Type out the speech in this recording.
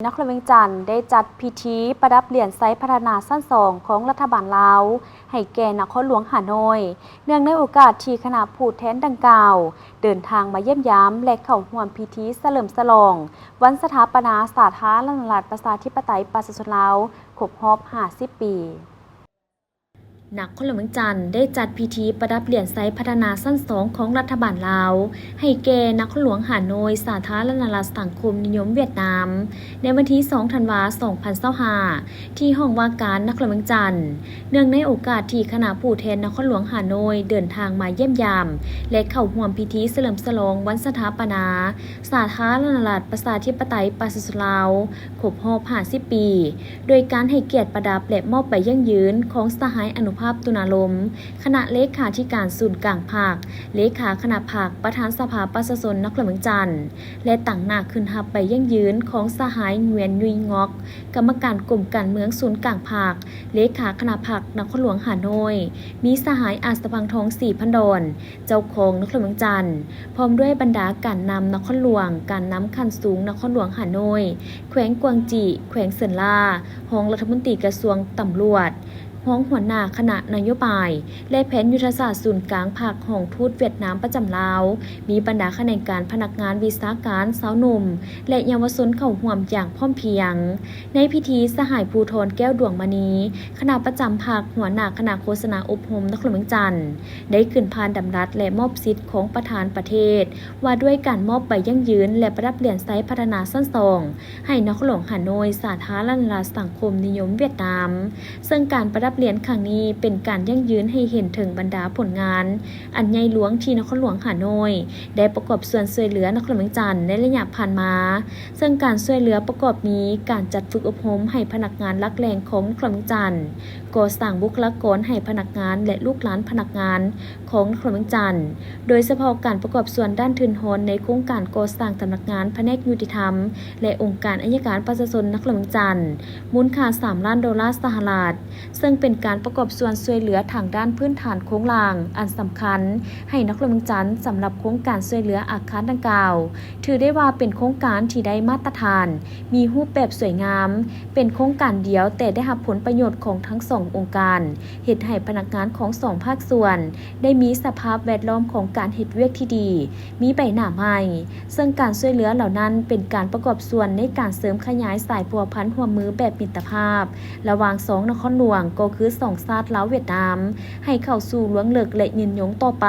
ນະຄອນຫຼວງວຽງຈັນ ໄດ້ຈັດພິທີປະດັບຫຼຽນໄຊພັດທະນາຊັ້ນສອງຂອງລັດຖະບານລາວ ໃຫ້ແກ່ນະຄອນຫຼວງຮ່າໂນ້ຍ ເນື່ອງໃນໂອກາດທີ່ຄະນະຜູ້ແທນດັ່ງກ່າວ ເດີນທາງມາຢ້ຽມຢາມ ແລະ ເຂົ້າຮ່ວມພິທີສະເຫຼີມສະຫຼອງວັນສະຖາປະນາສາທາລະນະລັດ ປະຊາທິປະໄຕ ປະຊາຊົນລາວ ຄົບຮອບຫ້າສິບປີ. ນະຄອນຫຼວງວຽງຈັນ ໄດ້ຈັດພິທີປະດັບຫຼຽນໄຊພັດທະນາຊັ້ນສອງຂອງລັດຖະບານລາວ ໃຫ້ແກ່ນະຄອນຫຼວງຮ່າໂນ້ຍ ສາທາລະນະລັດສັງຄົມນິຍົມຫວຽດນາມ ໃນວັນທີສອງ ທັນວາ ສອງພັນຊາວຫ້າ ທີ່ຫ້ອງວ່າການນະຄອນຫຼວງວຽງຈັນ ເນື່ອງໃນໂອກາດທີ່ຄະນະຜູ້ແທນນະຄອນຫຼວງຮ່າໂນ້ຍ ເດີນທາງມາຢ້ຽມຢາມ ແລະ ເຂົ້າຮ່ວມພິທີສະເຫຼີມສະຫຼອງວັນສະຖາປະນາສາທາລະນະລັດ ປະຊາທິປະໄຕ ປະຊາຊົນລາວ ຄົບຮອບຫ້າສິບປີ ໂດຍການໃຫ້ກຽດປະດັບ ແລະ ມອບໃບຢັ້ງຢືນຂອງສະຫາຍ ອະນຸພາບ ຕຸນາລົມ ຄະນະເລຂາທິການສູນກາງພັກ, ເລຂາຄະນະພັກ, ປະທານສະພາປະຊາຊົນນະຄອນຫຼວງວຽງຈັນ ແລະ ຕາງໜ້າຂຶ້ນຮັບໃບຢັ້ງຢືນຂອງສະຫາຍ ງວຽນ ຍຸຍງອກ ກຳມະການກົມການເມືອງສູນກາງພັກ, ເລຂາຄະນະພັກນະຄອນຫຼວງຮ່າໂນ້ຍ, ມີສະຫາຍ ອາດສະພັງທອງ ສີພັນດອນ ເຈົ້າຄອງນະຄອນຫຼວງວຽງຈັນ ພ້ອມດ້ວຍບັນດາການນຳນະຄອນຫຼວງ, ການນຳຂັ້ນສູງນະຄອນຫຼວງຮ່າໂນ້ຍ, ແຂວງກວາງຈີ, ແຂວງເຊີນລາ, ຮອງລັດຖະມົນຕີກະຊວງຕຳຫຼວດ, ຮອງຫົວໜ້າຄະນະນະໂຍບາຍ ແລະ ແຜນຍຸດທະສາດສູນກາງພັກ, ຫ້ອງທູດຫວຽດນາມປະຈຳລາວ, ມີບັນດາຂະແໜງການ, ພະນັກງານ, ວິຊາການ, ຊາວໜຸ່ມ ແລະ ເຍົາວະຊົນເຂົ້າຮ່ວມຢ່າງພ້ອມພຽງ. ໃນພິທີ, ສະຫາຍ ພູທອນ ແກ້ວດວງມະນີ ຄະນະປະຈຳພັກ, ຫົວໜ້າຄະນະໂຄສະນາອົບຮົມນະຄອນຫຼວງວຽງຈັນ ໄດ້ຂຶ້ນຜ່ານດຳລັດ ແລະ ມອບສິດຂອງປະທານປະເທດ ວ່າດ້ວຍການມອບໃບຢັ້ງຢືນ ແລະ ປະດັບຫຼຽນໄຊພັດທະນາຊັ້ນສອງ ໃຫ້ນະຄອນຫຼວງຮ່າໂນ້ຍ ສາທາລະນະລັດສັງຄົມນິຍົມຫວຽດນາມ, ເຊິ່ງການປະດັບຫຼຽນຄັ້ງນີ້ ເປັນການຢັ້ງຢືນໃຫ້ເຫັນເຖິງບັນດາຜົນງານອັນໃຫຍ່ຫຼວງທີ່ນະຄອນຫຼວງຮ່າໂນ້ຍ ໄດ້ປະກອບສ່ວນຊ່ວຍເຫຼືອນະຄອນຫຼວງວຽງຈັນໃນໄລຍະຜ່ານມາ, ເຊິ່ງການຊ່ວຍເຫຼືອປະກອບມີ ການຈັດຝຶກອົບຮົມໃຫ້ພະນັກງານຫຼັກແຫຼ່ງຂອງນະຄອນຫຼວງວຽງຈັນ, ກໍ່ສ້າງບຸກຄະລາກອນໃຫ້ພະນັກງານ ແລະ ລູກຫຼານພະນັກງານຂອງນະຄອນຫຼວງວຽງຈັນ, ໂດຍສະເພາະການປະກອບສ່ວນດ້ານທຶນຮອນໃນໂຄງການກໍ່ສ້າງສຳນັກງານພະແນກຍຸຕິທຳ ແລະ ອົງການໄອຍະການປະຊາຊົນນະຄອນຫຼວງວຽງຈັນ ມູນຄ່າສາມລ້ານໂດລາສະຫະລັດ, ເຊິ່ງເປັນການປະກອບສ່ວນຊ່ວຍເຫຼືອທາງດ້ານພື້ນຖານໂຄງລ່າງອັນສຳຄັນໃຫ້ນະຄອນຫຼວງວຽງຈັນ ສຳລັບໂຄງການຊ່ວຍເຫຼືອອາຄານດັ່ງກ່າວ. ຖືໄດ້ວ່າເປັນໂຄງການທີ່ໄດ້ມາດຕະຖານ, ມີຮູບແບບສວຍງາມ, ເປັນໂຄງການດຽວແຕ່ໄດ້ຮັບຜົນປະໂຫຍດຂອງທັງສອງອົງການ, ເຮັດໃຫ້ພະນັກງານຂອງສອງພາກສ່ວນໄດ້ມີສະພາບແວດລ້ອມຂອງການເຮັດວຽກທີ່ດີ, ມີໃບໜ້າໃໝ່, ເຊິ່ງການຊ່ວຍເຫຼືອເຫຼົ່ານັ້ນເປັນການປະກອບສ່ວນໃນການເສີມຂະຫຍາຍສາຍພົວພັນຮ່ວມມືແບບມິດຕະພາບ ລະຫວ່າງສອງນະຄອນຫຼວງ ກໍຄືສອງຊາດລາວຫວຽດນາມ ໃຫ້ເຂົ້າສູ່ລວງເລິກ ແລະ ຍືນຍົງຕໍ່ໄປ.